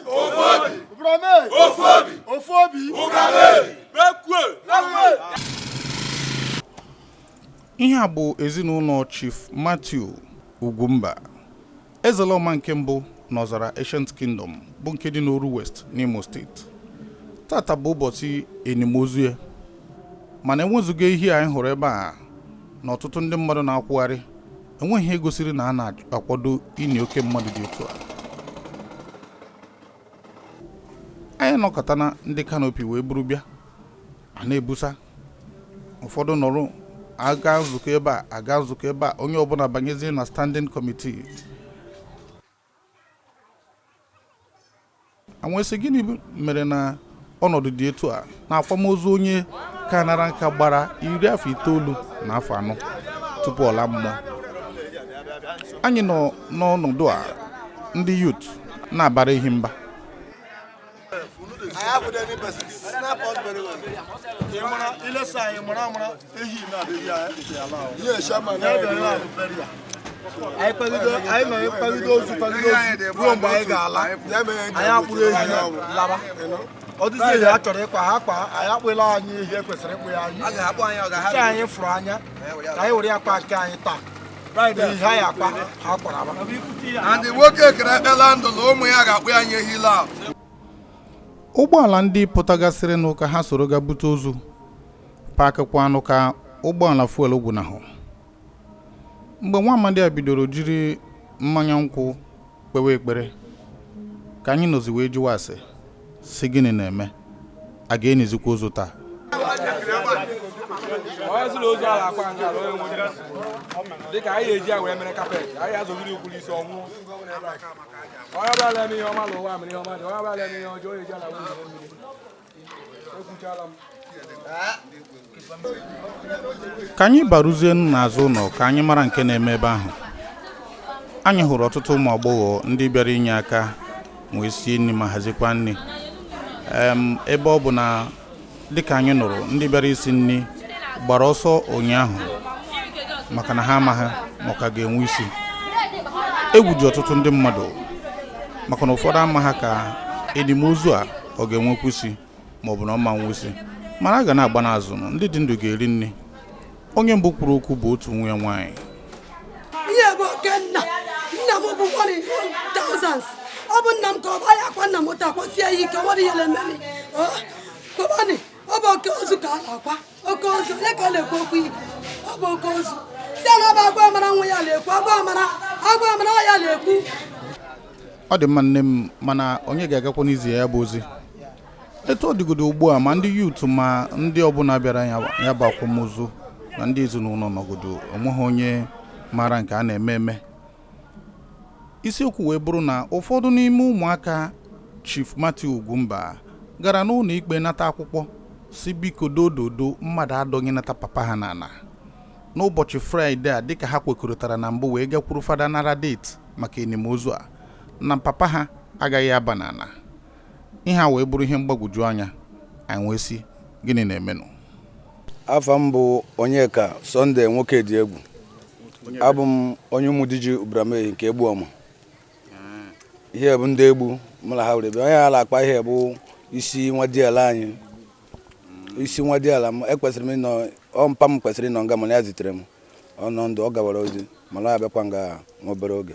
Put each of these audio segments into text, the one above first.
Ofu obi! Ụbụramehie! Ofu obi! Ofu obi! Ụbụramehie! Mekwe! Ihe a bụ ezinụlọ Chief Matthew Ugwumba, Ezelọma nke mbụ n'Ọzara Ancient Kingdom bụ nke dị n'Oru West n'Imo Steeti. Tata bụ ụbọchị enimozu ya, mana enwezuga ihe anyị hụrụ ebe a na ọtụtụ ndị mmadụ na-akwụgharị, enweghị ihe gosiri na a na-akwado ini oke mmadụ dị otu a. Anyị nọkọtana ndị canopy wee buru bịa, a na-ebusa ụfọdụ nọrọ aga nzukọ ebe a, aga nzukọ ebe a, onye ọbụla banyezie na standing committee. Anwesị gịnị mere na ọnọdụ dị etu a na akwamozu onye ka nara nka gbara 94 afọ tupu ọ laa mmụọ? Anyị nọ n'ọnọdụ a, ndị youth na-abara ehi mba. I have with any person. Snap us very well. Ị mara ilesa anyị mara amara ehi na-adịghị ya ala ahụ. Ihe chairman. Ya bịara na bury ya. Anyị kpagide, anyị nọ kpagide ozu, kpagide ozu ruo mgbe anyị ga-ala. Anyị akpụrụ ehi laba. Ọ dịzi ehi a chọrọ ịkpa ha kpa, anyị akpụla anyị ehi ekwesịrị ịkpụ ya anyị. Nke anyị fụrụ anya ka anyị were ya kpa nke anyị taa. Ehi anyị akpa ha kpara aba. And nwoke kere ekpela ndụ na ụmụ ya ga-akpụ ya nye ehi laa. Ụgbọala ndị pụtagasịrị n'ụka ha soro ga bute ozu pakịkwanụ ka ụgbọala fuel gwụnahụ. Mgbe nwa amadi a bidoro jiri mmanya nkwụ kpewe ekpere, ka anyị nọzi wee jụwa ase si gịnị na-eme, a ga-enizikwa ozu taa? Onye sịrị ozu ala akwa nke ala onye nwere isi dịka anyị eji ya wee mere carpet, anyị azọgide ukwuru isi ọnwụọ. Onye ọbụla na-eme ihe ọma n'ụwa mere ihe ọma dị, onye ọbụla na-eme ihe ọjọọ eji ala wee zere mmiri. Ekwuchala m. Ka anyị baruzie n'azụ ụlọ ka anyị mara nke na-eme ebe ahụ, anyị hụrụ ọtụtụ ụmụ agbọghọ ndị bịara inye aka wee sie nri ma hazikwa nri. Ebe ọ bụ na dịka anyị nụrụ, ndị bịara isi nri gbara ọsọ ụnyaahụ maka na ha amaghị ma ọ ka ga-enwe isi. Egwu ji ọtụtụ ndị mmadụ maka na ụfọdụ amaghị ka enimozu a ọ ga-enwekwa isi ma ọ bụ na ọ ma nwe isi, mana a ga na-agba n'azụ, ndị dị ndụ ga-eri nri. Onye mbụ kwuru okwu bụ otu nwa ya nwaanyị. Ihe bụ oke nna nna m bụ one in thousands. Ọ bụ nna m ka ọ bụ anyị akwa nna m taa, kwasie ya ike. Nwere ihe na-emeni kọbani. Ọ bụ oke ozu ka a na-akwa, oke ozu. Onye ka ọ na-ekwu okwu ihe? Ọ bụ oke ozu si na ọ bụ agwa amara nwa ya na-ekwu, agwa amara, agwa amara ya na-ekwu. Ọ dị mma, nne m, mana onye ga-agakwa n'izi ya bụ ozi etu ọ dịgodo ugbu a, ma ndị youth ma ndị ọbụla bịara ya bụ akwamozu na ndị ezinụlọ nọgodo, onweghị onye mara nke a na-eme eme. Isiokwu wee bụrụ na ụfọdụ n'ime ụmụaka Chief Matthew Ugwumba gara n'ụlọ ikpe nata akwụkwọ si biko dododo mmadụ adọghị nata papa ha n'ala n'ụbọchị Fraịde a, dịka ha kwekọrịtara na mbụ wee gakwuru fada nara date maka enimozu a, na papa ha agaghị aba n'ala. Ihe a wee bụrụ ihe mgbagwoju anya anyị wee sị gịnị na-emenụ? Afa m bụ Onyeka Sunday nwoke dị egwu. Abụ m onye Ụmụdiji Ubramehi nke Egbuoma. Ihe bụ ndị egbu mụ na ha were bịa. Onye ala akpa ihe bụ isi nwa diala anyị, isi nwa diala m. Ekwesịrị m ịnọ, ọ mpa m kwesịrị ịnọ nga, mana ya zitere m. Ọ nọ ndụ, ọ gawara ozi, mana ọ abịakwa nga nwa obere oge.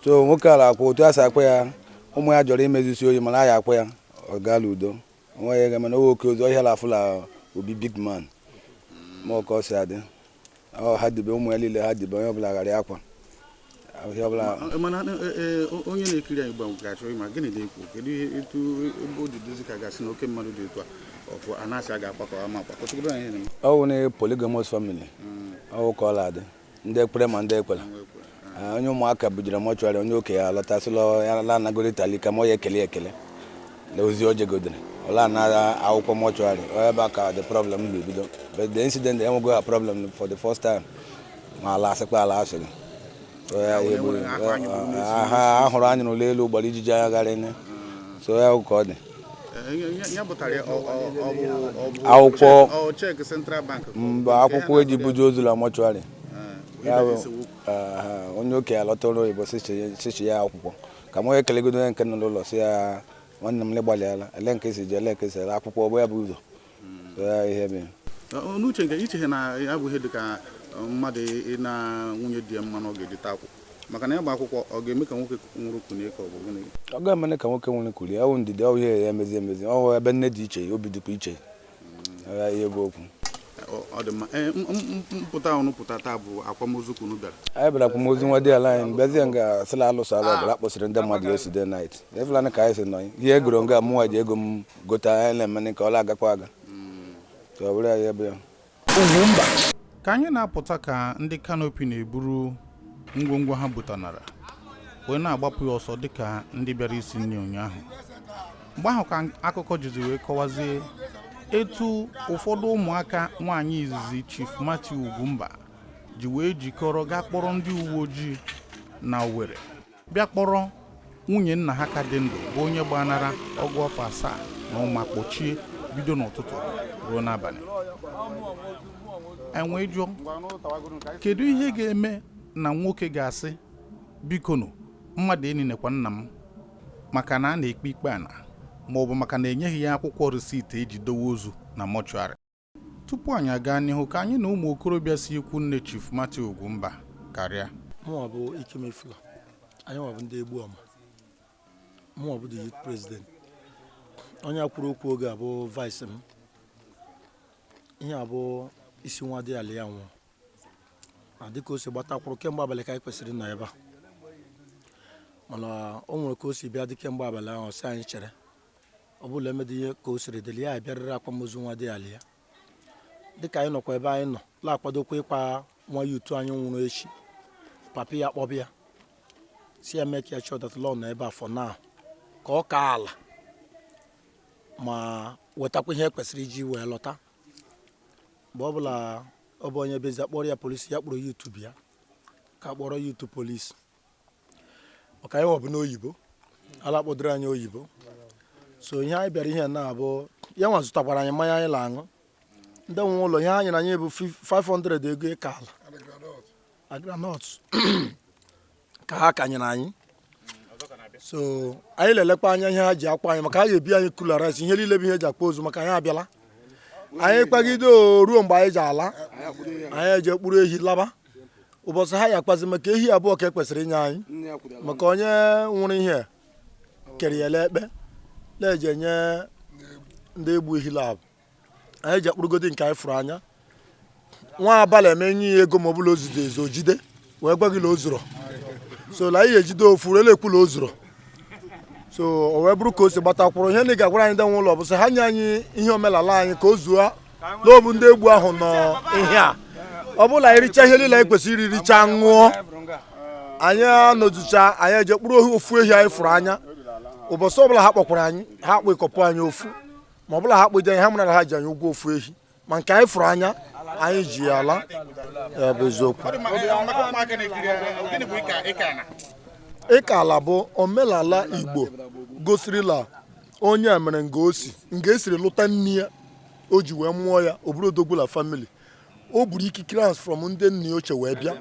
So nwoke ala akwa otu a si akwa ya, ụmụ ya jọrọ imezisi oyi, mana a ya akwa ya, ọ gaala udo. Onwe ya ga-eme na oke ozu ọhịa la afụla obi big man ma ọ ka ọ si adị. Ọ ha dibe ụmụ ya niile, ha dibe onye ọbụla ghara akwa ihe ọbụla. Mana onye na-ekiri anyị ugbu a ga-achọ ịma gịnị na-ekwu, kedu ihe etu ebe o ji dozi ka gasị na oke mmadụ dị etu a ọkụ a na-asị a ga-akpakọ ama akpa kọtụgoro anyị ihe na-eme. Ọ wụ na polygamous family, ọ wụ ka ọ la-adị, ndị ekpere ma ndị ekwela. Onye ụmụaka bujere mortuary, onye okenye alọtasịla ya la anagoro Itali ka ma ọ ya ekele ekele na ozi o jegodere ọla na akwụkwọ mortuary. Ọ ebe a ka the problem ga-ebido, but the incident enwego ha problem for the first time, ma ala asịkwa ala asịghị. So ya ihe ha ahụrụ anyị n'ụlọ elu gbara ijiji anya gara ne. So ya wụ ka ọ dị. Ya bụtara ọ bụ Akwụkwọ. Ọ cheque Central Bank. Mba, akwụkwọ eji buje ozu na mortuary ya bụ onye okenye alọtara oyibo sichi ya akwụkwọ. Ka m onye kelegodo onye nke nọ n'ụlọ, sị ya, nwanne m, gbalịala, ele nke si ji, ele nke si ele akwụkwọ ọgbọ ya bụ ụzọ. So ya ihe mere. N'uche nke iche na ya bụ ihe dị ka mmadụ ị na nwunye di ya mma na ọ ga-edite akwụkwọ, maka na ya bụ akwụkwọ, ọ ga-eme ka nwoke nwụrụ kunie, ka ọ bụ gịnị? Ọ ga-emene ka nwoke nwere kulie. Ọ bụ ndidi, ọ bụ ihe ya emezi emezi. Ọ bụ ebe nne dị iche, obi dịkwa iche. Ọ ya ihe bụ okwu. Ọ dị mma. Ee, mpụta ọnụ pụta taa bụ akwamozu ka unu bịara? Anyị bịara akwamozu nwa di ala anyị. Bịazie nga sịla alụso alụ ọbụla akpọsịrị ndị mmadụ yesterday night. Efulana ka anyị si nọ, ihe egoro nga mụnwa ji ego m gote, anyị na-emene ka ọ la-agakwa aga. So ọ bụrụ ya, ihe bụ ya. Ka anyị na-apụta, ka ndị canopy na-eburu ngwongwo ha butanara wee na-agbapụ ya ọsọ dịka ndị bịara isi nri ụnyaahụ. Mgbe ahụ ka akụkọ jizi wee kọwazie etu ụfọdụ ụmụaka nwaanyị izizi Chief Matthew Ugwumba ji wee jikọrọ gaa kpọrọ ndị uwe ojii na Owerri bịa kpọrọ nwunye nna ha ka dị ndụ, bụ onye gbanara 17 na ụma kpọchie bido n'ụtụtụ ruo n'abalị. Enwee jụọ, kedu ihe ga-eme na nwoke ga-asị, bikonu, mmadụ eninekwa nna m, maka na a na-ekpe ikpe ana, ma ọ bụ maka na enyeghị ya akwụkwọ receipt eji dowe ozu na mortuary? Tupu anyị aga n'ihu, ka anyị na ụmụ okorobịa si ikwu nne Chief Matthew Ugwumba karịa. Mụnwa bụ Ikemefula. Anyị nwa bụ ndị Egbuoma. Mụnwa bụ the youth president. Onye a kwuru okwu oge a bụ vice m. Ihe a bụ isi nwa dị ala ya nwụrụ na dịka o si gbatakwuru kemgbe abalị ka anyị kwesịrị ịnọ ebe a, mana o nwere ka o si bịa dị kemgbe abalị ahụ. Ọ sị anyị chere, ọ bụla emedị ihe ka o siri dịrị ya, abịarịrị akwamozu nwa dị ala ya. Dịka anyị nọkwa ebe anyị nọ la-akwadokwa ịkwa nwa youth anyị nwụrụ echi, papi ya kpọbịa ya, si ya make ya sure that law nọ ebe a for now, ka ọ kaa ala ma wetakwa ihe kwesịrị iji wee lọta. Mgbe ọbụla ọ bụ onye bezi kpọrọ ya polisi, ya kpọrọ youth bịa, ka kpọrọ youth polisi, maka anyị nwebụ n'oyibo ala kpọdoro anyị oyibo. So ihe anyị bịara ihe na-abụ ya nwa zụtakwara anyị mmanya anyị na-aṅụ. Ndị nwe ụlọ ihe anyị na anyị bụ 500 ego ịka ala na groundnut ka ha kanyere anyị. So anyị na-elekwa anya ihe ha ji akwa anyị, maka ha ga-ebi anyị cooler rice, ihe niile bụ ihe eji akpa ozu, maka anyị abịala. Anyị kpagide o ruo mgbe anyị ji ala, anyị eje kpụrụ ehi laba. Ụbọchị ha ya akpazi maka ehi abụọ ka e kwesịrị inye anyị, maka onye nwụrụ ihe kere ya ekpe na-eji enye ndị egbu ehi labụ. Anyị ji akpụrụgodi nke anyị fụrụ anya. Nwa abalị eme nye ya ego, ma ọ bụla o zuru ezu, o jide wee gwa gị na o zuru. So la anyị ejide ofu elekwu na o zuru. So o wee bụrụ ka o si gbatakwuru ihe ndị ga-agwara anyị. Ndị nwe ụlọ bụ sị ha nye anyị ihe omenala anyị ka o zuo n'obu ndị egbu ahụ nọ ihe a. Ọ bụrụ na anyị richaa ihe niile anyị kwesịrị iri, richaa, ṅụọ, anyị anọzucha, anyị eje kpụrụ ofu ehi anyị fụrụ anya. Ụbọchị ọbụla ha kpọkwara anyị, ha akpụ ịkọpụ anyị ofu, ma ọbụla ha kpụje anyị, ha mara na ha ji anyị ụgwọ ofu ehi, ma nke anyị fụrụ anya anyị ji ya ala. Ya bụ eziokwu. Ịka ala bụ omenala Igbo gosirila onye a mere nga o si, nga esiri lụta nne ya o ji wee mụọ ya. O buru odogbula family, o buru ikikere ahụ from ndị nna ya ochie wee bịa.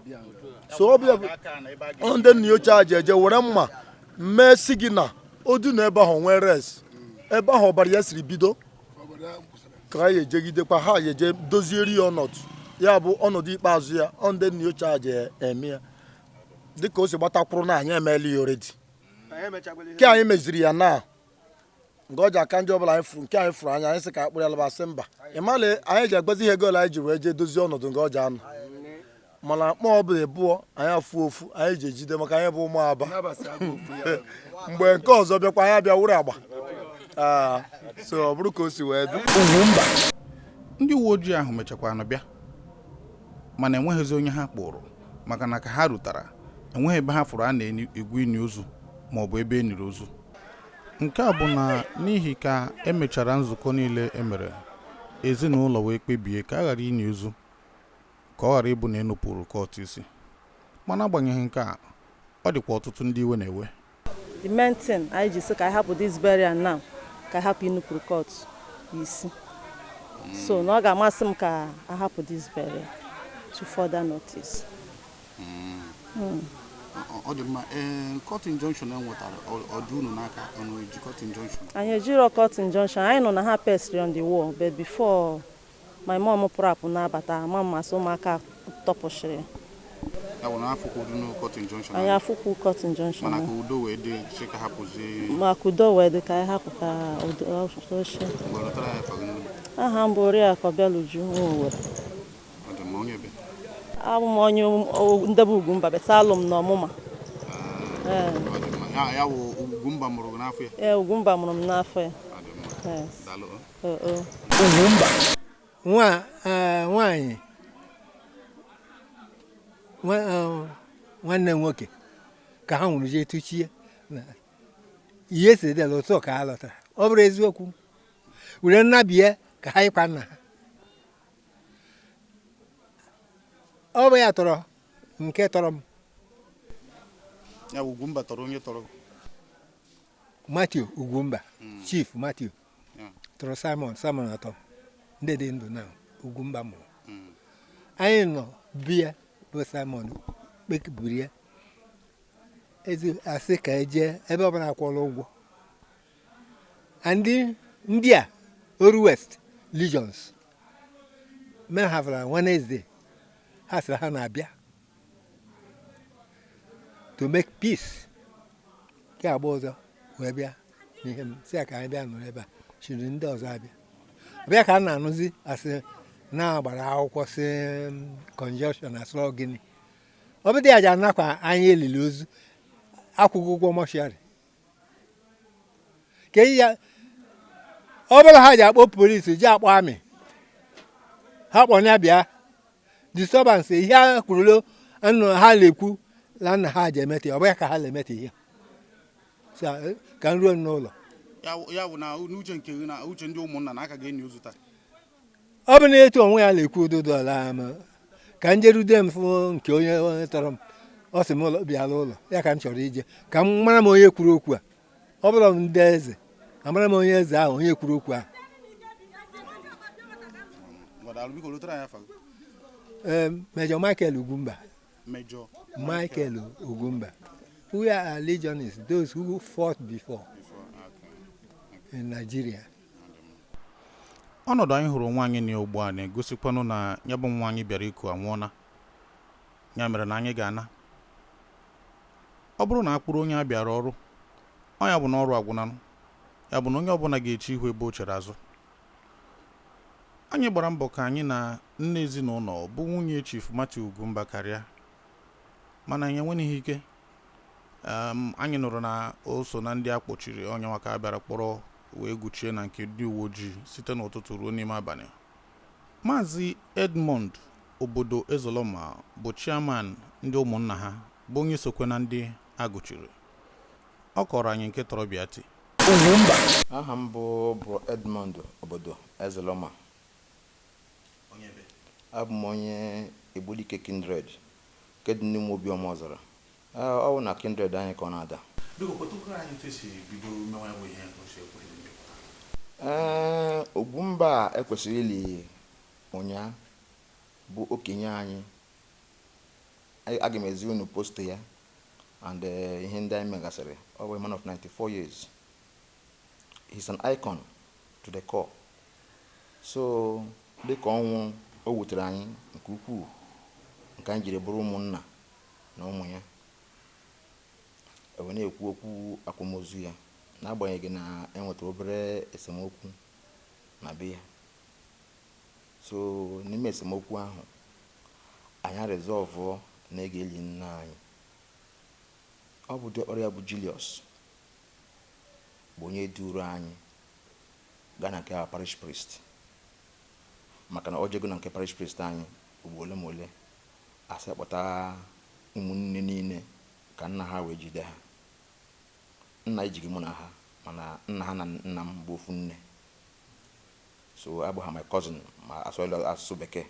So ọ bịa bụ ọ ndị nna ya ochie a ji eje were mma mee si gị na odu na ebe ahụ nwee res ebe ahụ ọbara ya siri bido, ka ha ejegidekwa, ha eje dozieri ya ọnọdụ ya bụ ọnọdụ ikpeazụ ya. Ọ ndị nna ya ochie a ji eme ya dịka o si gbatakwuru na anyị emeela ya already. Nke anyị meziri ya na nke ọ ji aka ndị ọbụla anyị fụrụ, nke anyị fụrụ anya, anyị sị ka akpụrụ ya laba, sị mba. Ị mala anyị ji agbazi ihe goolu anyị ji wee jee dozie ọnọdụ nke ọ ji anọ, mana mkpọ ọbụla ịbụọ anyị afụ ofu anyị ji ejide, maka anyị bụ ụmụ Aba. Mgbe nke ọzọ bịakwa, anyị abịa wụrụ agba. So ọ bụrụ ka o si wee dị. Ndị uwe ojii ahụ mechakwanụ bịa, mana enweghịzi onye ha kpụrụ, maka na ka ha rutara, enweghị ebe ha fụrụ a na-egwu ini ozu ma ọ bụ ebe e niri ozu. Nke a bụ na n'ihi ka emechara nzukọ niile emere, ezinụlọ wee kpebie ka a ghara ini ozu, ka ọ ghara ịbụ na enupụrụ court isi. Mana agbanyeghị nke a, ọ dịkwa ọtụtụ ndị iwe na-ewe. The main thing anyị ji sị ka anyị hapụ this burial now, ka anyị hapụ inupụrụ court isi. So na ọ ga-amasị m ka a hapụ this burial to further notice. Ọ dị mma. Ee, court injunction e nwetara, ọ dị unu n'aka? Unu eji court injunction? Anyị ejiro court injunction. Anyị nọ na ha pestri on the wall, but before my mom pụrụ apụ na-abata, ama m masị ụmụaka tọpụshiri ya. Ya bụ na afụkwuru nu court injunction? Anyị afụkwu court injunction. Mana ka udo wee dị, sị ka hapụzie. Maka udo wee dị, ka anyị hapụ ka udo ochie. Mgbe lọtara ya afa gị n'olu. Aha m bụ Oriakụ Obialuju Nwaowere. Ọ dị mma. Onye ebe? Abụ m onye ndebe Ugwumba, beta alụ m n'ọmụma. Ee. Ọ dị mma. Ya wụ Ugwumba mụrụ gị n'afọ ya? Ee, Ugwumba mụrụ m n'afọ ya. Ọ dị mma. Yes. Daalụ. Oo. Ugwumba nwa nwaanyị nwanne m nwoke ka ha nwụrụ jee tụchie na ihe si dịla ụtọ ka ha lọtara. Ọ bụrụ eziokwu were nnabie ka ha ịkwa nna ha, ọ bụ ya tọrọ nke tọrọ m. Ya bụ Ugwumba tọrọ onye tọrọ gị? Matthew Ugwumba, Chief Matthew tọrọ Simon, Simon atọ ndị dị ndụ na Ugwumba mụrụ. Anyị nọ bịa bụ Simon kpekibiri ya ezi asị ka eje ebe ọbụla akwụọla ụgwọ. Ndị a Oru West Legions men havara Wednesday, ha sịrị ha na-abịa to make peace. Ke agba ọzọ wee bịa n'ihe m si ya ka anyị bịa nọrọ ebe a chiri ndị ọzọ abịa bịa ka a na-anụzi asị na-agbara akwụkwọ si conjunction asịrọ gịnị. Ọ bụdị ya ji anakwa anyị elili ozu akwụghị ụgwọ mọshụarị ka eyi ya. Ọ bụrụ ha ji akpọ polisi ji akpọ amị ha kpọ ya bịa disturbance ihe ha kwurulu nnu ha na-ekwu na nna ha ji emete ya, ọ bụghị ka ha na-emete ihe. So, ka m ruo n'ụlọ. Ya bụ na n'uche nke gị na uche ndị ụmụnna na aka ga-enyi ozu taa? Ọ bụ na etu onwe ya na-ekwu ụdụdụ ala m ka m jerude m fụ nke onye tọrọ m. Ọ sị m ụlọ bịala ụlọ ya ka m chọrọ ije ka m mara m onye kwuru okwu a. Ọ bụrụ m ndị eze amara m onye eze ahụ onye kwuru okwu ahụ. Ngwa, daalụ. Biko lụtara anyị afa gị. Ee, Major Michael Ugwumba. Major Michael Ugwumba. We are legionists, those who fought before in Nigeria. Ọnọdụ anyị hụrụ nwaanyị na ugbu a na-egosikwanụ na ya bụ nwaanyị bịara iku anwụọna. Ya mere na anyị ga-ana. Ọ bụrụ na akpụrụ onye a bịara ọrụ ọ ya bụ na ọrụ agwụnanụ, ya bụ na onye ọbụla ga-eche ihu ebe o chere azụ. Anyị gbara mbọ ka anyị na nne ezinụlọ bụ nwunye Chief Matthew Ugwumba karịa, mana anyị enweghị ike. Anyị nụrụ na o so na ndị a kpọchiri onye nwa ka a bịara kpọrọ wee guchie na nke ndị uwe ojii site n'ụtụtụ ruo n'ime abalị. Maazị Edmond obodo Ezoloma bụ chairman ndị ụmụnna ha, bụ onye sokwe na ndị agụchiri. Ọ kọrọ anyị nke tọrọ bịa. Aha m bụ Edmond obodo Ezeloma. Abụ m onye Egbulike kindred nke dị n'ime Obiọma Ọzara. Ọ bụ na kindred anyị ka ọ na-ada. Biko kpọtụkwara anyị etu esi bido mewa ya bụ ihe o si ekwesịrị mbipụta. Ee, Ugwumba a ekwesịrị ili ụnyaa bụ okenye anyị. Aga m ezi unu post ya and ihe ndị anyị megasịrị. Ọ bụ a man of 94 years. He's an icon to the core. So dịka ọnwụ o wutere anyị nke ukwuu, nke anyị jiri bụrụ ụmụnna na ụmụ ya ewe na-ekwu okwu akwamozu ya, n'agbanyeghị na enwetara obere esemokwu na be ya. So n'ime esemokwu ahụ anyị resolve na ị ga-eli nna anyị. Ọ bụ diọkpara ya bụ Julius bụ onye duru anyị gaa na nke parish priest, maka na ọ jego na nke parish priest anyị ugbo ole ma ole asị kpọta ụmụnne niile ka nna ha wee jide ha. Nna ejighị mụ na ha, mana nna ha na nna m bụ ofu nne, so abụ ha my cousin ma asụọla asụsụ bekee.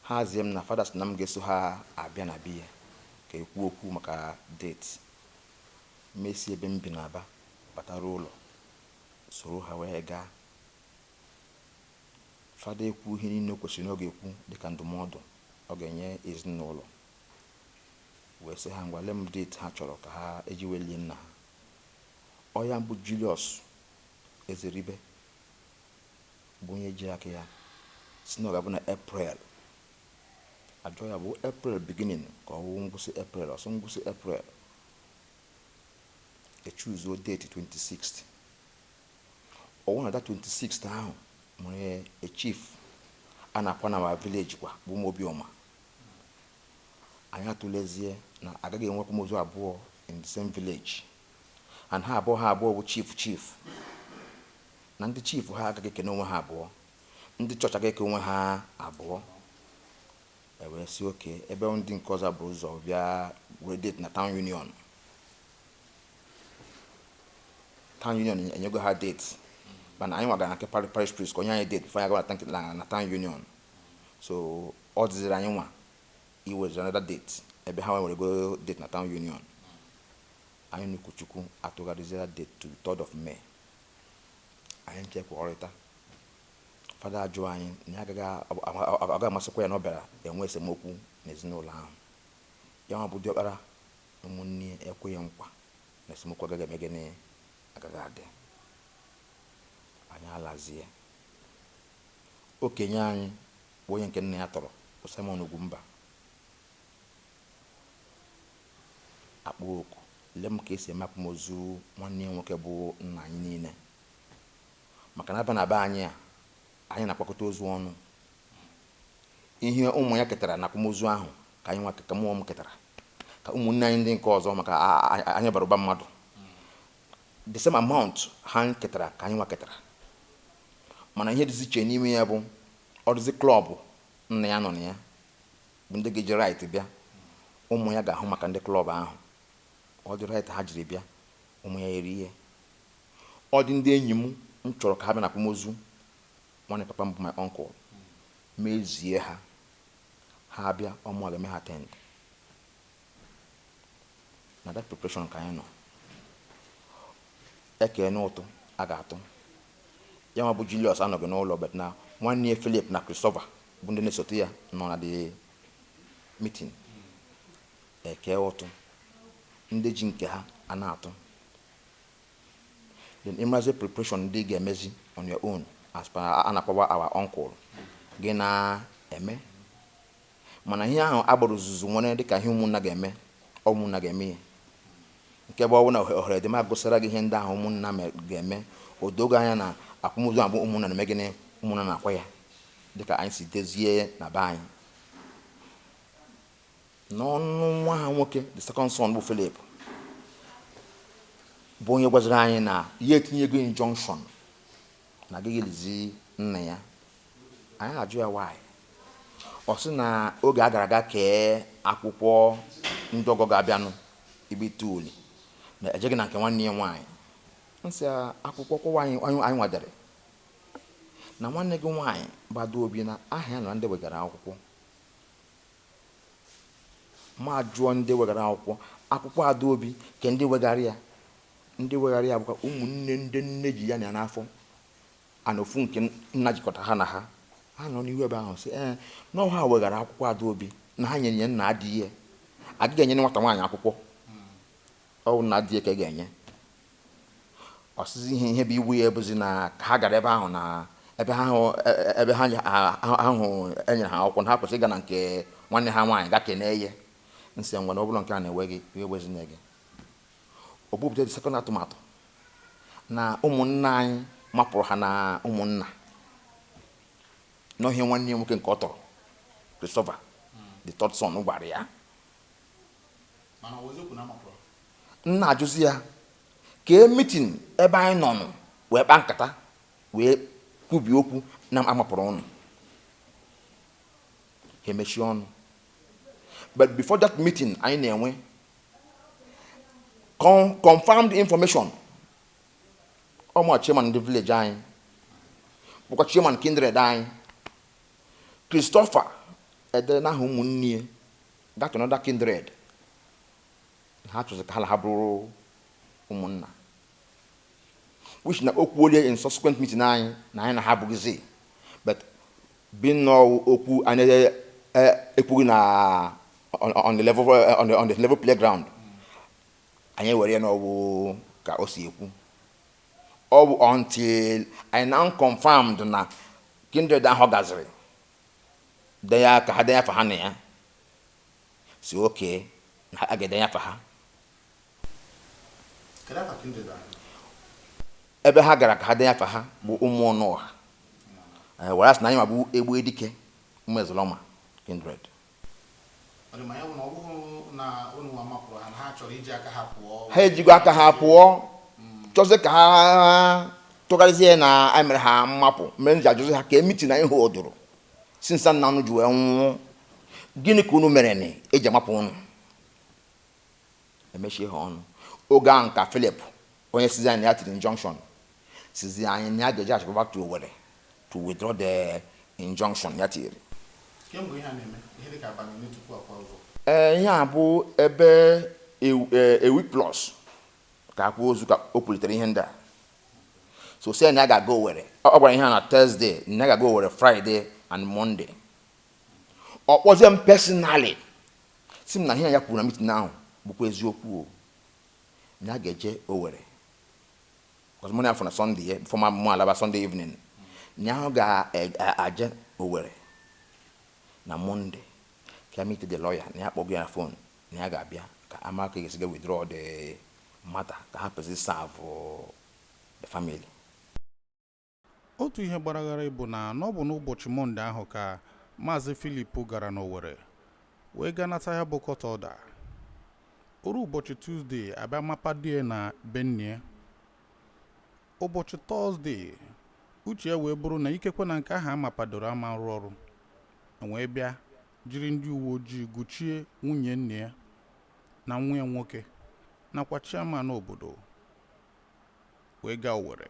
Ha zie m na fada sị na m ga-eso ha abịa na biya ka ekwu okwu maka date. Mesi ebe m bi n'Aba batara ụlọ soro ha wee gaa. Fada ekwu ihe niile o kwesịrị na ọ ga-ekwu dịka ndụmọdụ ọ ga-enye ezinụlọ. Wee sị ha, ngwa, lee m date ha chọrọ ka ha eji wee lie nna ha. Ọ ya bụ Julius Ezeribe bụ onye ji aka ya si na ọ ga-abụ na April. Ajọ ya bụ April beginning ka ọ wụ ngwụsị April, ọsọ ngwụsị April. Echuzuo date 26th. Ọwụ na that 26th ahụ nwere a chief a na-akwa na our village kwa bụ Ụmụobiọma. Anyị atụlezie na agaghị enwe akwamozu abụọ in the same village, and ha abụọ bụ chief, chief na ndị chief, ha agaghị ekene onwe ha abụọ, ndị chọọchị agaghị eke onwe ha abụọ. Ewee si oke ebe ndị nke ọzọ bụrụ ụzọ bịa were date na town union. Town union enyego ha date, mana anyị nwagara na nke parish priest ka onye anyị date before anyị agawa na town union. So ọ dịziri anyị nwa iweziri another date ebe ha nwere go date na town union. Anyị na ụkọchukwu atụgharịzira date to 3rd of May. Anyị nchekwakọrịta. Fada ajụ anyị na ya agaghị ọ gaghị amasịkwa ya na ọ bịara enwe esemokwu n'ezinụlọ ahụ. Ya nwa bụ diọkpara na ụmụnne ya ekweghị nkwa na esemokwu agaghị eme gịnị, agaghị adị. Anyị alazie. Okenye anyị bụ onye nke nna ya tọrọ bụ Simon Ugwumba akpọ oku, lee m ka esi eme akwamozu nwanne ya nwoke bụ nna anyị niile, maka na aba na be anyị a, anyị na-akpakọta ozu ọnụ. Ihe ụmụ ya ketara na akwamozu ahụ ka anyị nwa, ka mụọ m ketara, ka ụmụnne anyị ndị nke ọzọ, maka anyị bara ụba mmadụ, the same amount ha ketara ka anyị nwa ketara. Mana ihe dịzi iche n'ime ya bụ ọdịzi club nna ya nọ na ya bụ ndị ga-eji right bịa. Ụmụ ya ga-ahụ maka ndị club ahụ. Ọ dị right ha jiri bịa, ụmụ ya eri ihe. Ọ dị ndị enyi m m chọrọ ka ha bịa na akwamozu nwanne papa m bụ my uncle, mezie ha, ha bịa, ọmụ ga-eme ha attend. Na that preparation ka anyị nọ ekee n'ụtụ a ga-atụ ya. Nwa bụ Julius anọghị n'ụlọ, but na nwanne ya Philip na Christopher bụ ndị na-esote ya nọ na the meeting. Eke ụtụ, ndị ji nke ha a na-atụ. Then ịmarazi preparation ndị ị ga-emezi on your own as per a na-akpọwa our uncle gị na-eme. Mana ihe ahụ agbara ozuzu nwere dịka ihe ụmụnna ga-eme, ụmụnna ga-eme ya. Nke bụ ọbụ na ohere dị m agụsara gị ihe ndị ahụ ụmụnna ga-eme, o dogo anya na akwamozu abụ ụmụnna na-eme gịnị, ụmụnna na-akwa ya dịka anyị si dezie na be anyị. N'ọnụ nwa ha nwoke, the second son bụ Philip, bụ onye gwaziri anyị na ya etinyego injunction na agaghị elizi nna ya. Anyị na-ajụ ya why. Ọ sị na oge a gara aga kee akwụkwọ ndị ọgọ ga-abịanụ ibe itoolu na ejeghị na nke nwanne ya nwaanyị. Nsị akwụkwọ kwụwa anyị nwadere na nwanne gị nwaanyị bụ Adaobi na aha ya na ndị wegara akwụkwọ. Ma jụọ ndị wegara akwụkwọ, akwụkwọ Adaobi ke ndị wegara ya, ndị wegara ya bụkwa ụmụnne ndị nne ji ya na ya n'afọ ana ofu nke nna jikọta ha na ha. Ha nọ n'ihu ebe ahụ sị ee, na ha wegara akwụkwọ Adaobi na ha nyere ya nna adịghị ya. Agaghị enye nwata nwaanyị akwụkwọ, ọ bụ nna adịghị ka ị ga-enye. Ọsịzi ihe bụ iwu ya ebuzi na ka ha gara ebe ahụ na ebe ha hụ ebe ha ahụ enyere ha akwụkwọ na ha kwesịrị ịga na nke nwanne ha nwaanyị ga kenee ya. Nsị ngwa, na ọ bụla nke a na-ewe gị iwe wezina gị. O bupụta the second atụmatụ na ụmụnna anyị mapụrụ ha na ụmụnna n'ọhịa. Nwanne ya nwoke nke ọ tọrọ, Christopher, the third son, gwara ya. Nna ajụzi ya kee meeting ebe anyị nọ nụ wee kpaa nkata wee kwubie okwu na amapụrụ ụnụ. Ha emechie ọnụ. But before that meeting anyị na-enwe confirmed information. Ọmụ chairman ndị village anyị bụkwa chairman kindred anyị, Christopher, edere n'aha ụmụnne ya that another kindred ha chọzị ka ha na ha bụrụ ụmụnna, which na okwu olie in subsequent meeting anyị na anyị na ha abụghịzi. But bi nnọọ okwu anyị ekwughị na On the level on the level playground, anyị were ya n'ọwụ ka o si ekwu. Ọ bụ until I now confirmed na kindred ahụ gaziri denye aka ha, denye afa ha na ya, si oke na a ga-edenye afa ha. Kedu afa kindred ahụ? Ebe ha gara ka ha denye afa ha bụ ụmụ ọnụ ọha. Were asị na anyị ma bụ Egbu Edike ụmụ Ezulọma kindred. Ọ dị ma ya bụ na ọ bụghị na unu nwa mapụrụ ha, na ha chọrọ iji aka ha pụọ? Ha ejigo aka ha pụọ, chọzie ka ha tụgharịzie na anyị mere ha mmapụ. Mere m ji ajụzi ha ka emiti na ihe odoro sinsa nna unu ji wee nwụọ, gịnị ka unu mere ni eji amapụ unu? Emechie ha ọnụ. Oge ahụ ka Philip, onye sizi anyị na ya tiri injunction, sizi anyị na ya ga-eji achịkwa back to Owerri to withdraw the injunction ya tiri. Kemgbe ihe a na-eme, ihe dịka abalị ole tupu akwa ụzọ? Ee, ihe a bụ ebe a week plus ka akwa ozu ka o kwulitere ihe ndị a. So sị na ya ga-aga Owerri. Ọ gwara ihe a na Thursday, na ya ga-aga Owerri Friday and Monday. Ọ kpọzie m personally, si m na ihe ya kwuru na meeting ahụ bụkwa eziokwu o, na ya ga-eje Owerri, because mụ na ya fọ na Sunday ya before ma mụ alaba Sunday evening, na ya ga-aje Owerri na Monday ka ya meet the lawyer, na ya kpọgo ya na phone, na ya ga-abịa ka ama ka ga-esi ga withdraw the matter ka ha pezi serve the family. Otu ihe gbaraghara bụ na ọ bụ n'ụbọchị Mọnde ahụ ka Maazị Philip gara n'Owerri wee gaa nata ya bụ court order. Oru ụbọchị Tuzdee, abịa mapadie na bennie. Ụbọchị Tọzdee, uche ya wee bụrụ na ikekwe na nke ahụ amapadoro ama nrụ ọrụ, wee bịa jiri ndị uwe ojii gụchie nwunye nne ya na nwa ya nwoke nakwa chairman obodo wee gaa Owerri.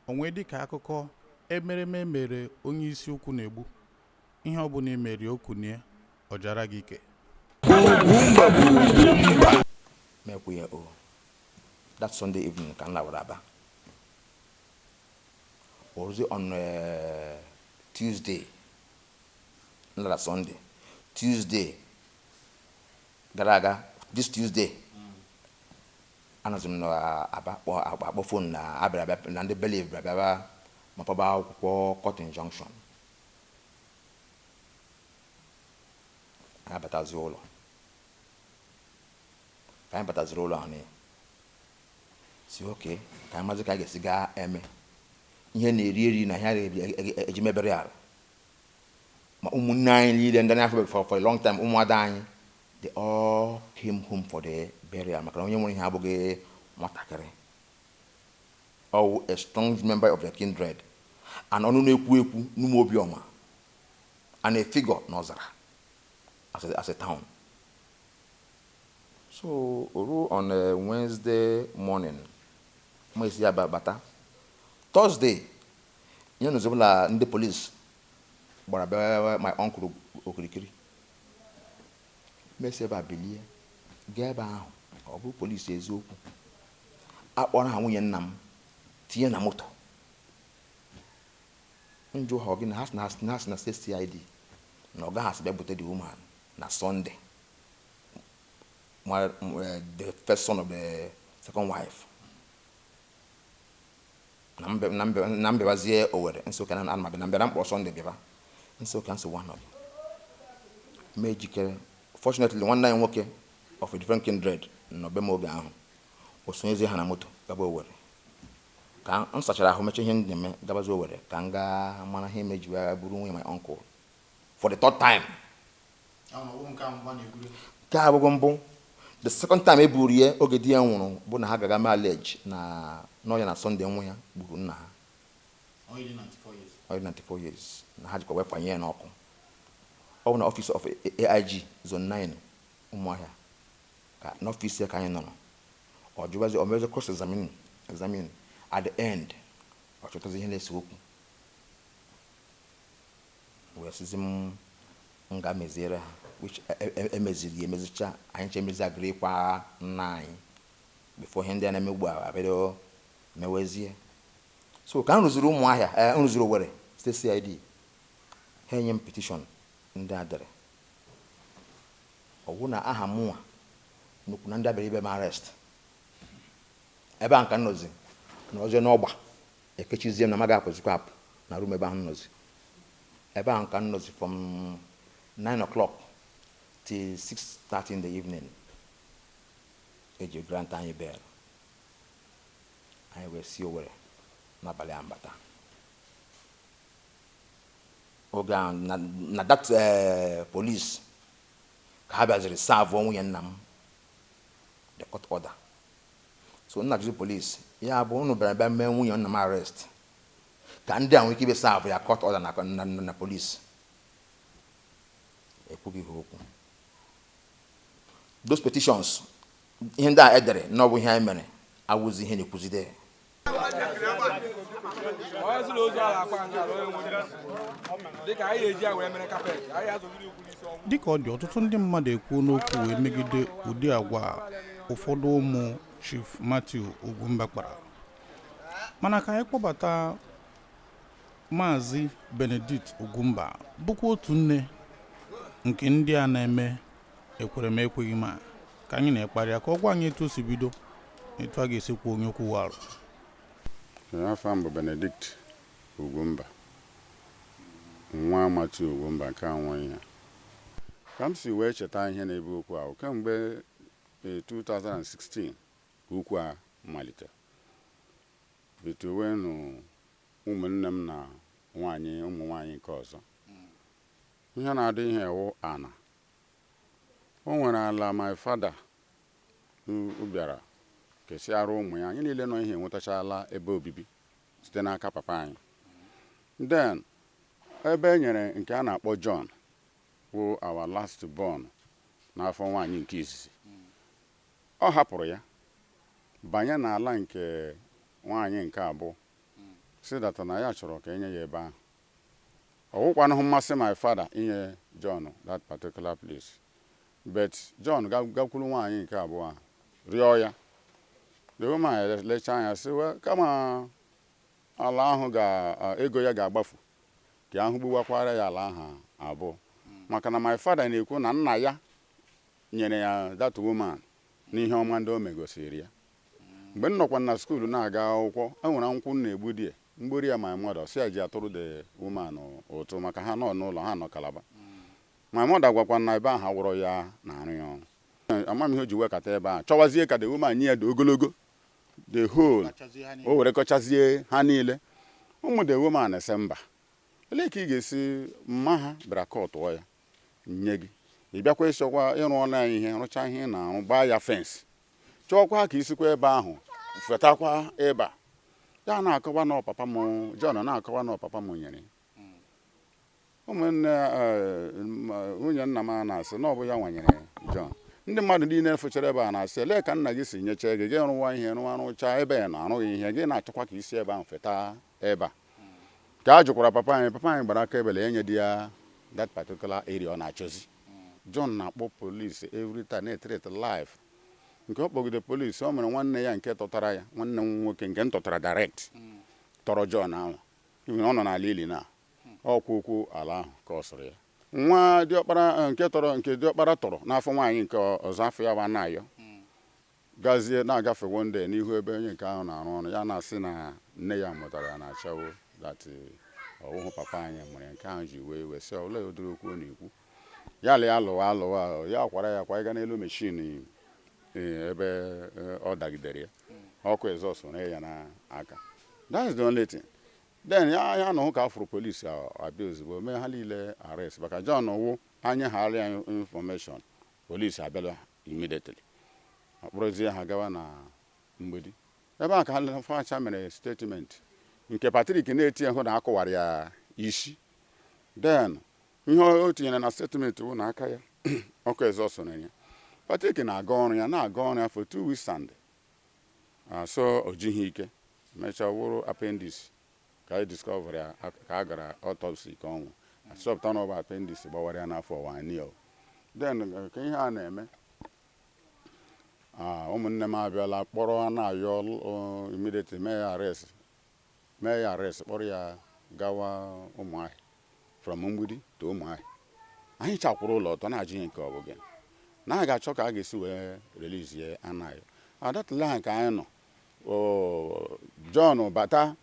O nwee dịka akụkọ emereme mere onye isi ukwu na-egbu ihe ọ bụla emeri okunie ọjara gị ike. Mekwu ya o that Sunday evening ka m lawara Aba. Oruzie on Tuesday, m lara Sunday, Tuesday gara aga, this Tuesday, anọzi m n'Aba kpọ akpọ phone na abịara abịa na ndị bailiff bịara bịaba mapaba akwụkwọ court injunction. Anyị abatazi ụlọ. Ka anyị bataziri ụlọ ahụ, si oke ka anyị mazi ka anyị ga-esi gaa eme ihe na-eri eri na ihe a ga-eji mebere ala ma ụmụnne anyị niile ndị anyị afọ for a long time, ụmụada anyị, they all came home for the burial, maka na onye nwere ihe abụghị nwatakịrị, ọwụ a strong member of the kindred and ọnụ na-ekwu ekwu n'ume obiọma and a figure n'ọzara as a town. So oru on a Wednesday morning, mụ esi ya bata Thursday, ihe nụzibụla ndị police gbara bịa my uncle okirikiri. Mesi ebe a bilie gaa ebe ahụ, ọ bụrụ polisi eziokwu, akpọrọ ha nwunye nna m tinye na moto. Njụ ha, ọ gịnị? Ha sị na ha sị na state CID na ọ gaghị asị bịa bute the woman na Sunday, the first son of the second wife, na mbe na mbe na mbịabazie Owerri. Nso ka na ana m abịa na mbịara mkpọrọ Sunday bịaba nso ka nsogbu anọghị mee ejikere. Fortunately, nwanne anyị nwoke of a different kindred nọ be m oge ahụ. O sonyezie ha na moto gaba Owerri. Ka m sachara ahụ, mechaa ihe m na-eme, gabazi Owerri ka m gaa mara ihe meji wee bụrụ nwunye my uncle for the third time. Nke a abụghị mbụ. The second time e buru ya oge di ya nwụrụ bụ na ha gaga mee allege na n'ọya na Sunday nwa ya gburu nna ha, onye 94 years, na ha jikwa wee kwanye ya n'ọkụ. Ọ bụ na office of AIG Zone 9 Ụmụahịa, ka n'ọfịs ya ka anyị nọrọ. Ọ jụbazi, o mezi cross examine. At the end, ọ chọtazi ihe na-ese okwu, wee sịzi m m ga-meziere ha, which emeziri ya, emezicha anyị nche emezi agịrị ịkwa nna anyị before ihe ndị a na-eme ugbu a abido mewezie. So ka m rụziri Ụmụahịa, m rụziri Owerri State CID, ha enye m petition ndị a dere. Ọ bụ na aha mụnwa nnukwu na ndị abịara ibe m arrest ebe a nka nọzi nọzie n'ọgba, ekechizie m na amaghị apụzikwa apụ na room ebe ahụ nọzi. Ebe ahụ ka nọzi from 9 o'clock till 6:30 in the evening. Eji grant anyị bail, anyị wee si Owerri n'abalị ahụ bata. Oge ahụ na that police ka ha bịaziri serve nwunye nna m the court order. So nna jụzi police ya bụ unu bịara bịa mee nwunye nna m arrest ka ndị a nwee ike ibe serve ya court order na police. Ekwughị ha okwu. Those petitions, ihe ndị a edere na ọ bụ ihe anyị mere awụzi ihe na-ekwuzide. Onye sị na ozu ala akwa nke ala onye nwere dịka anyị eji ya wee mere carpet, anyị azụgiri ukwu n'isi ọnwụ. Dịka ọ dị, ọtụtụ ndị mmadụ ekwuo n'okwu wee megide ụdị agwa a ụfọdụ ụmụ Chief Matthew Ugwumba kpara. Mana ka anyị kpọbata Maazị Benedict Ugwumba, bụkwa otu nne nke ndị a na-eme ekwere m ekweghị m a, ka anyị na-ekparịa ka ọ gwa anyị etu o si bido na etu a ga-esi kwuo onye okwu arụ. Afọ m bụ Benedict Ugwumba, nwa Matthew Ugwumba nke anwụ. Ihe ka m si wee cheta ihe na-ebu okwu ahụ kemgbe 2016 ka okwu a malitere between ụmụnne m na nwaanyị, ụmụ nwaanyị nke ọzọ. Ihe na-adị ihe ewu ana o nwere ala my father bịara kesịara ụmụ ya. Anyị niile nọ ihe enwetachala ebe obibi site n'aka papa anyị. Then ebe e nyere nke a na-akpọ John, bụ our last born n'afọ nwaanyị nke izizi, ọ hapụrụ ya banye n'ala nke nwaanyị nke abụọ, si data na ya chọrọ ka enye ya ebe ahụ. Ọ wụkwanụghị mmasị my father inye John that particular place, but John gakwuru nwaanyị nke abụọ ahụ rịọ ya. The woman lechaa anya sị, "Well, kama ala ahụ ga ego ya ga-agbafu ka ahụ gbuwakwara ya ala ahụ abụọ," maka na my father na-ekwu na nna ya nyere ya that woman n'ihe ọma ndị o megosiri ya. Mgbe m nọkwa na school na-aga akwụkwọ, e nwere nkwụ m na-egbu die mgbori ya. My mother si ya ji atụrụ the woman ụtụ maka ha nọ n'ụlọ ha nọ Calabar. My mother gwakwa na ebe ahụ awụrọ ya na-arụ ya ọrụ. Ama m ihe o ji wekata ebe ahụ chọwazie ka the woman nye ya dị ogologo the whole, o were kọchazie ha niile. Ụmụ the woman ese mba, olee ka ị ga-esi mma ha bịara kọtụọ ya nye gị, ị bịakwa ịchọkwa ịrụ ọnụ ya ihe rụcha ihe ị na-arụ, gbaa ya fence, chọọkwa ka isikwa ebe ahụ fetakwa ebe a. Ya na-akọwa na papa m John na-akọwa na papa m nyere ụmụnne nwunye nna m a na-asị na ọ bụ ya nwanyere John. Ndị mmadụ niile fụchara ebe a na-asị, elee ka nna gị si nyechaa gị, gị rụwa ihe rụwa rụchaa ebe ya na arụghị ihe, gị na-achọkwa ka isi ebe ahụ feta ebe a? Ka a jụkwara papa anyị, papa anyị gbara aka ebele enye di ya that particular area ọ na-achọzi. John na-akpọ polisi every time, na-ethreat life nke ọ kpọgide polisi. O mere nwanne ya nke tọtara ya, nwanne m nwoke nke m tọtara direct tọrọ John ahụ. Even ọ nọ n'ala ili na ọkwa okwu ala ahụ ka ọ sụrụ ya. Nwa diọkpara nke tọrọ, nke diọkpara tọrọ n'afọ nwaanyị nke ọzọ, afọ ya bụ Anayo, gazie na-agafe one day n'ihu ebe onye nke ahụ na-arụ ọrụ ya, na-asị na nne ya mụtara ya na achawo, that ọwụhụ papa anyị mụrụ ya. Nke ahụ ji wee wee sị, olee ụdịrị okwu ọ na-ekwu ya? Lee ya, lụwa alụwa ya, kwara ya kwa ịga n'elu machine ebe ọ dagidere ya ọkụ exhaust ree ya n'aka. That's the only thing. Then ya nọ hụ ka afụrụ polisi abịa ozugbo mee ha niile arrest, maka John wụ anya ha ya information, polisi abịala immediately, akpọrọzie ha gawa na mgbidi ebe a ka ha facha mere statement nke Patrick na-eti hụ na akụwara ya isi. Then ihe o tinyere na statement bụ na aka ya ọkụ exhaust ya. Patrick na-aga ọrụ ya, na-aga ọrụ ya for 2 weeks and so o jighị ike mechaa wụrụ appendix ka anyị discover ya ka a gara autopsy ka ọ nwụ, achọpụta na ọ bụ appendix gbawara ya n'afọ 1 year. Then ka ihe a na-eme, ụmụnne m abịala kpọrọ na-ayọ immediately mee ya arrest, mee ya arrest, kpọrọ ya gawa Ụmụahịa. From Mgbidi to Ụmụahịa, anyị chakwuru ụlọ ọtọ na-ajụ ihe nke ọ bụ gịnị. Na a ga-achọ ka a ga-esi wee release Anayo adatụla ha ka anyị nọ. O John bata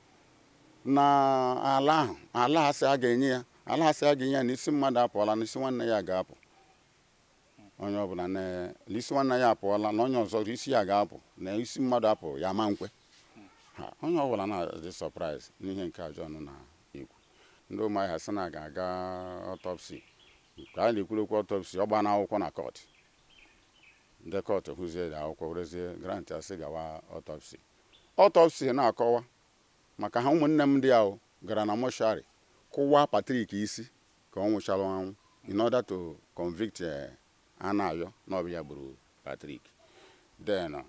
na ala ahụ, ala asị a ga-enye ya, ala asị a ga-enye ya, na isi mmadụ apụọla, na isi nwanne ya ga-apụ. Onye ọbụla na isi nwanne ya apụọla, na onye ọzọ isi ya ga-apụ, na isi mmadụ apụ ya ma nkwe ha. Onye ọbụla na-adị surprise n'ihe nke a John na-ekwu. Ndị Ụmụahịa sị na ga-aga autopsy. Ka a na-ekwuru okwu autopsy, ọ gbaa n'akwụkwọ na court. Ndị court hụzie akwụkwọ, werezie grant, asị gawa autopsy. Autopsy na-akọwa maka ha ụmụnne m ndị ahụ gara na mortuary kụwa Patrick isi ka ọ nwụchara anwụ in order to convict Anayo na ọ bụ ya gburu Patrick. Then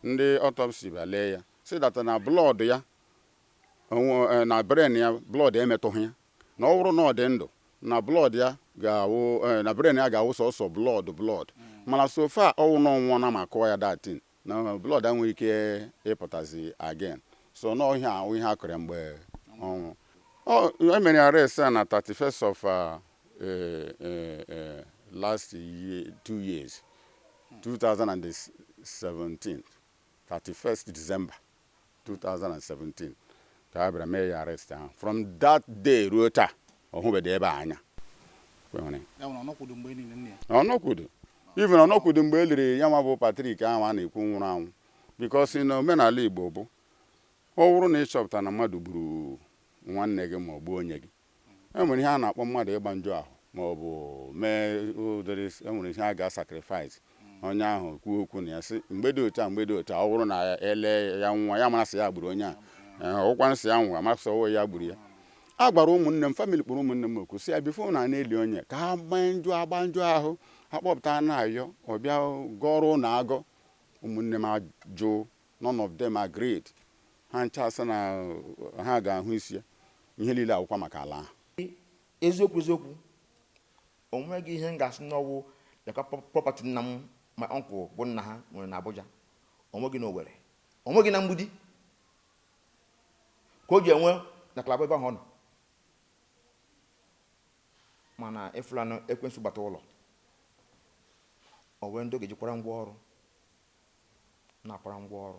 ndị autopsy bịa lee ya, si that na blood ya na brain ya, blood emetụghị ya, na ọ bụrụ na ọ dị ndụ, na blood ya ga-awụ, na brain ya ga-awụ sọsọ blood blood. Mana so far ọwụ na ọnwụọ na ma kụọ ya datin na blood enweghị ike ịpụtazi again. So n'ọhịa ahụ ihe akụrụ ya mgbe ọnwụ ọ emere arrest a na 31st of last year, 2 years, 2017, 31st December 2017 ka a bịara mee ya arrest ahụ. From that day ruo taa, ọ hụbeghị ebe a anya. Ọnọkwudo, even ọnọkwudo mgbe e liri ya nwa bụ Patrick ahụ a na-ekwu nwụrụ anwụ, because na omenala Igbo bụ ọ bụrụ na ị chọpụta na mmadụ gburu nwanne gị ma ọ gbuo onye gị, e nwere ihe a na-akpọ mmadụ ịgba njọ ahụ ma ọ bụ mee ụdịrị, e nwere ihe a ga-sacrifice. Onye ahụ kwuo okwu na ya sị mgbe dị otu a, mgbe dị otu a, ọ bụrụ na ele ya nwa ya mara sị ya gburu onye a, ọgwụkwa nsị ya nwụrụ, amasị ọwụ ya gburu ya. A gwara ụmụnne m, family kpọrọ ụmụnne m okwu, sị ya before na na-eli onye ka ha gbaa njọ, agba njọ ahụ, ha kpọpụta na-ayọ ọbịa gọrọ na agọ. Ụmụnne m ajụ, none of them agreed. Ha ncha sị na ha ga-ahụ isi ya. Ihe niile awụkwa maka ala ahụ. Eziokwu, eziokwu, o nweghị ihe m ga-asị n'ọwụ lekwa property nna m. My uncle bụ nna ha nwere na Abuja, o nweghị na Owerri, o nweghị na Mgbidi ka o ji enwe na Calabar ebe ahụ ọ nọ. Mana ịfụlanụ ekwensu gbata ụlọ, o nwee ndị ọ ga-ejikwara ngwa ọrụ na-akwara ngwa ọrụ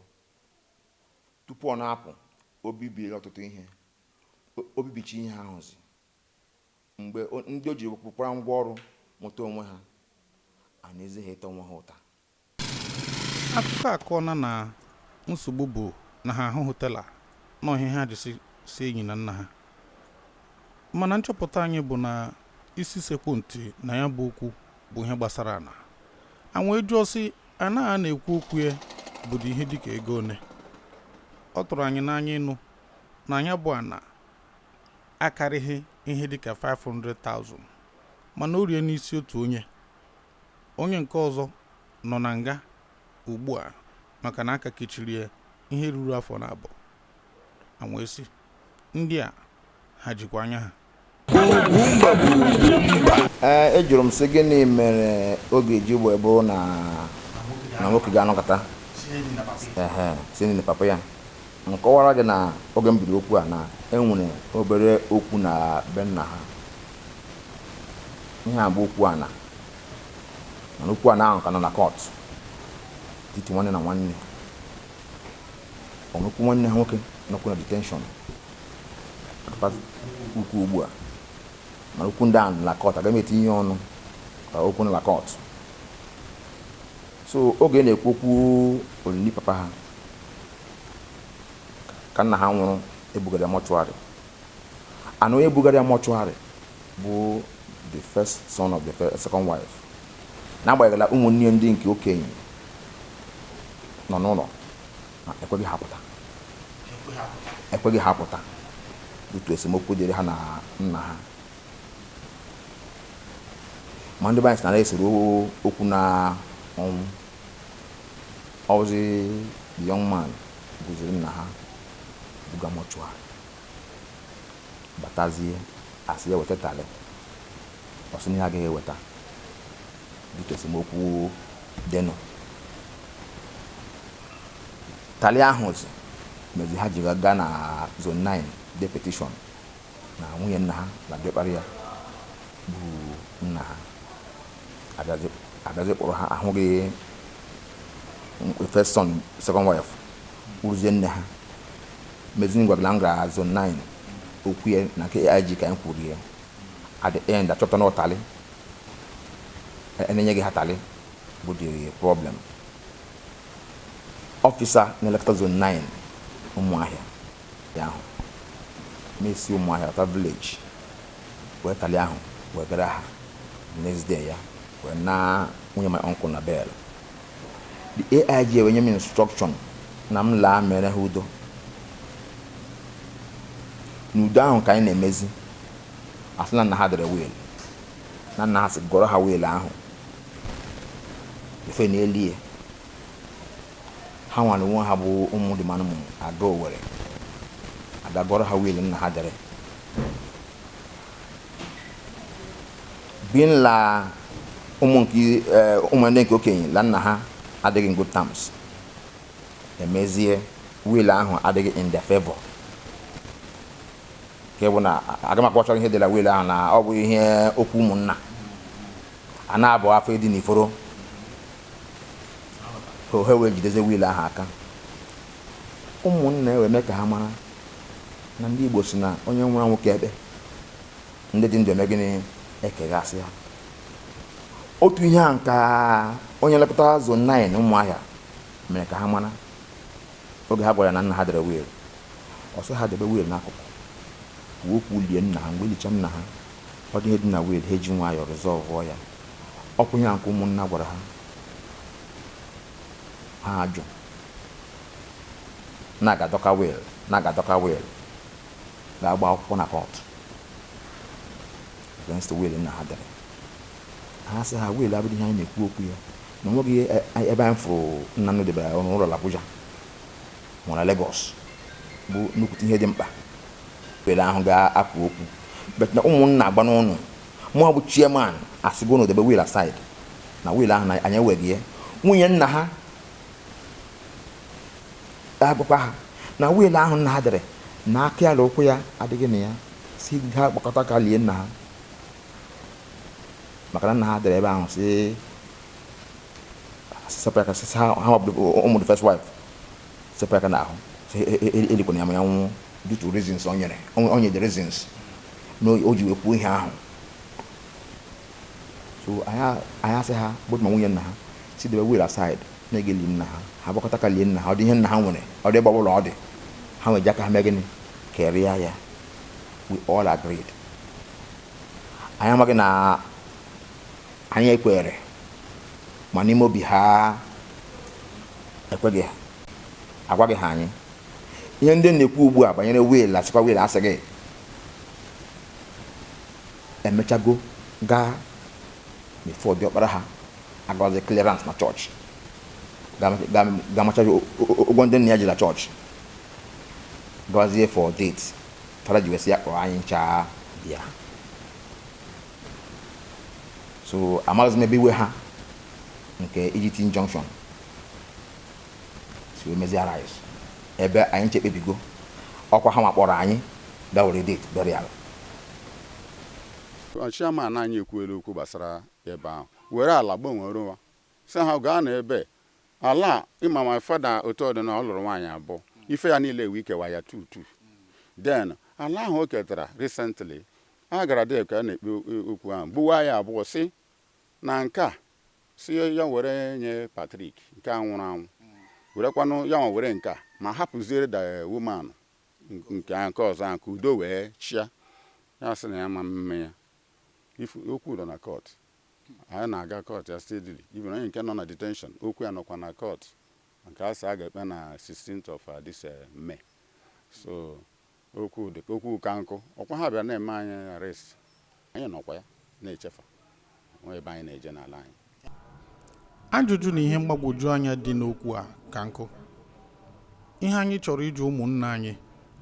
tupu ọ na-apụ. O bibiela ọtụtụ ihe, o bibichi ihe ahụzi mgbe ndị o ji kwara ngwa ọrụ nweta onwe ha, a na-ezi ha ịta onwe ha ụta. Akụkọ akọọna na nsogbu bụ na ha ahụhụ teller n'ọhịa ha ji si enyi na nna ha. Mana nchọpụta anyị bụ na isi sekwu ntị na ya bụ okwu bụ ihe gbasara ana. Anwee jụọ sị ana a na-ekwu okwu ya bụdị ihe dịka ego one. Ọ tụrụ anyị n'anya ịnụ na ya bụ ana akarịghị ihe dịka 500,000, mana o rie n'isi otu onye. Onye nke ọzọ nọ na nga ugbu a maka na aka kechiri ya ihe ruru afọ 2. Anwee sị ndị a ha jikwa anya ha. Ee, ejụrụ m sị gịnị mere ọ ga-eji wee bụrụ na nwoke ga-anọkọta ehe si na papa ya. M kọwara gị na oge m bidoro okwu a na enwere obere okwu na be nna ha. Ihe a bụ okwu ana, mana okwu ana ahụ ka nọ na court titi nwanne na nwanne. Ọnụkwu nwanne ha nwoke nọkwu na detention ukwu ugbu a, mana okwu ndị ahụ nọ na court, agaghị m etinye ọnụ ka okwu nọ na court. So oge na-ekwu okwu olili papa ha ka nna ha nwụrụ, ebugara ya mortuary, and onye bugara ya mortuary bụ the first son of the second wife, n'agbanyeghị na ụmụnne ndị nke okenye nọ n'ụlọ na ekweghị ha pụta, ekweghị ha pụta otu esemokwu dịrị ha na nna ha. Ma ndị be anyị sị na na-esere okwu na ọnwụ ọzi. The young man buziri nna ha buga mortuary, batazie, asị ya weta tally. Ọ sị na ya agaghị eweta dịka esemokwu dịnụ. Tally ahụzi mezi ha ji gaa na zone 9 de petition na nwunye nna ha na diọkpara ya gburu nna ha. Abịazi Abịazi kpọrọ ha, ahụghị first son, second wife kwuruzie nne ha mezini gwagala m gara zone 9 okwu ya na nke AIG ka anyị kwuru ya. At the end, achọpụta na ụtalị na-enyeghị ha talị bụ the problem. Officer na-elekọta zone 9 Ụmụahịa ya ahụ mesi Ụmụahịa ọta village wee tali ahụ wee gara ha next day ya wee na nwunye my uncle na bell. The AIG wee nye m instruction na m laa mere ha udo. N'udo ahụ ka anyị na-emezi, asị na nna ha dere will, na nna ha sị gọrọ ha will ahụ efe n'elu ya. Ha nwere onwe ha bụ ụmụ dị manụ aga Owere aga gọrọ ha will nna ha dere bi nla ụmụ nke ụmụ ndị nke okenye la nna ha adịghị in good terms. Emezie will ahụ adịghị in their favor, nke bụ na aga m akpọchara ihe dị na will ahụ na ọ bụ ihe okwu ụmụnna a na-abụ afọ ịdị n'iforo ha wee jideze will ahụ aka. Ụmụnna wee mee ka ha mara na ndị Igbo si na onye nwụrụ anwụ ka ekpe ndị dị ndụ eme gịnị ekegasị ha. Otu ihe a nka onye nlekọta zone 9 Ụmụahịa mere ka ha mara oge ha gwara na nna ha dere will, ọsọ ha debe will n'akụkụ kwuo okwu lie nna ha. Mgbe elicha nna ha, ọ dị ihe dị na will, ha eji nwayọọ resolve ya. Ọkwụ ihe a nke ụmụnna gwara ha, ha ajụ na-aga dọka will, na-aga dọka will, ga-agba akwụkwọ na court against the will nna ha dere. Ha sị ha will abụghị ihe anyị na-ekwu okwu ya, na onweghị ebe anyị fụrụ nna nnu debere n'ụlọ Abuja ma na Lagos bụ nnukwute ihe dị mkpa will ahụ ga-apụ okwu. But na ụmụnna agba n'ụnụ mụọ bụ chairman asịgo na odebe will aside, na will ahụ na anyị enweghị ya. Nwunye nna ha agwakwa ha na will ahụ nna ha dere na aka ya na ụkwụ ya adịghị na ya, si ha kpakọta ka lie nna ha, maka na nna ha dere ebe ahụ si sepụ aka, si ha ha ụmụ the first wife sepụ aka n'ahụ, si elikwana ya ma ya nwụọ, due to reasons o nyere, o nyere the reasons na o ji wee kwuo ihe ahụ. So anyị asị ha bụ ma nwunye nna ha si debe will aside na-ege li nna ha, ha gbakọta ka lie nna ha. Ọ dị ihe nna ha nwere, ọ dị gbọbụla ọ dị ha nwere ji aka ha mee gịnị kerịa ya. We all agreed. Anyị amaghị na anyị ekwere, ma n'ime obi ha ekweghị ha, agwaghị ha anyị ihe ndị na-ekwu ugbu a banyere will. Asịkwa will asịghị emechago gaa before diọkpara ha agazi clearance na chọọchị ga-amacha ụgwọ ndị nna ya ji na chọọchị, gawazie for date fada ji wesị ya kpọrọ anyị ncha bịa. So amaghịzi m ebe iwe ha nke iji tin junction si wee mezie arise, ebe anyị nche ekpebigo ọkwa ha wakpọrọ anyị bịa were date burial. Chairman anyị ekwuela okwu gbasara ebe ahụ were ala gbanwere ụwa, sị ha gaa na ebe ala ịma. My father, otu ọdị na ọ lụrụ nwaanyị abụọ, ife ya niile ewe ikewa ya two two. Then ala ahụ o ketara recently, a gara dị ka a na-ekpe okwu ahụ gbuwa ya abụọ, si na nke a si ya were nye Patrick nke a nwụrụ anwụ, werekwanụ ya nwa were nke a ma hapụziere the woman nke nke ọzọ ahụ ka udo wee chịa. Ya sị na ya ma mme ya ifu okwu nọ na court. Anyị na-aga court ya steadily, even onye nke nọ na detention, okwu ya nọkwa na court nke a sị a ga-ekpe na 16th of this May. So okwu dị okwu ka nkụ ọkwa ha bịara na-eme anyị arrest, anyị nọkwa ya na-echefa nwa ebe anyị na-eje n'ala anyị. Ajụjụ na ihe mgbagwoju anya dị n'okwu a ka nkụ. Ihe anyị chọrọ ịjụ ụmụnna anyị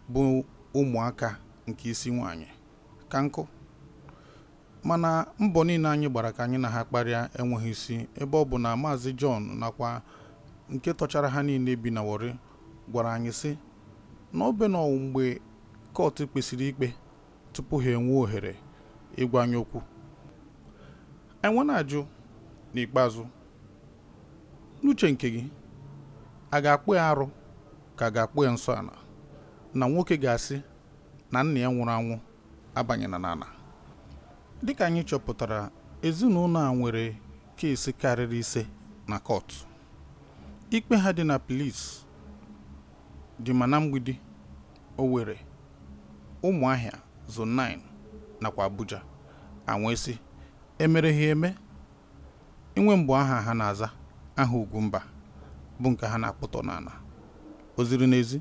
bụ ụmụaka nke isi nwaanyị ka nkụ, mana mbọ niile anyị gbara ka anyị na ha kparịa enweghị isi, ebe ọ bụ na Maazị John nakwa nke tọchara ha niile bi na Warri gwara anyị sị na ọ be na mgbe kọtụ kpesịrị ikpe tupu ha enwee ohere ịgwa anyị okwu. Anyị na-ajụ N'ikpeazụ, n'uche nke gị, a ga-akpụ ya arụ ka a ga-akpụ ya nsọ ala na nwoke ga-asị na nna ya nwụrụ anwụ abanyela n'ala? Dịka anyị chọpụtara, ezinụlọ a nwere keesi karịrị 5 na kọtụ. Ikpe ha dị na polisi dị ma na Mgbidi, Owerri, Ụmụahịa, Zone 9 nakwa Abuja. Anwesị emere ha eme inwe mbụ aha ha na-aza aha Ugwumba bụ nke ha na-akpụtọ n'ala o ziri n'ezi.